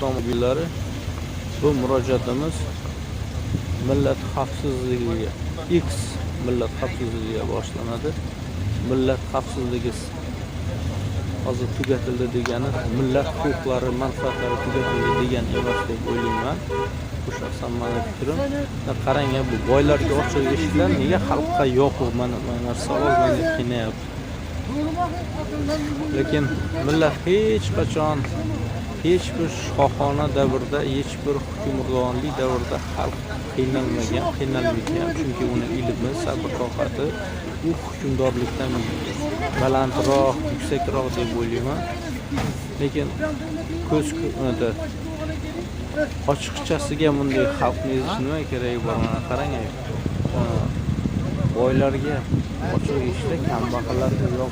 Avtomobillari. Bu murojaatimiz millat xavfsizligiga, X millat xavfsizligiga boshlanadi. Millat xavfsizligi hozir tugatildi degani millat huquqlari, manfaatlari tugatildi degani emas deb o'ylayman. Bu shaxsan mani fikrim. Qarang, bu boylarga ochiq eshiklar nega xalqqa yopiq? Mana savol meni qiynayapti. Lekin millat hech qachon, hech bir shohona davrda, hech bir hukmronlik davrida xalq qiynalmagan, qiynalmaydi ham, chunki uni ilmi, sabr toqati u hukmdorlikdan balandroq, yuksakroq deb o'ylayman. Lekin ko'z ochiqchasiga bunday xalqni ezish nima keragi bor? Mana qarang, boylarga ochiq eshiklar, kambag'allarga yopiq.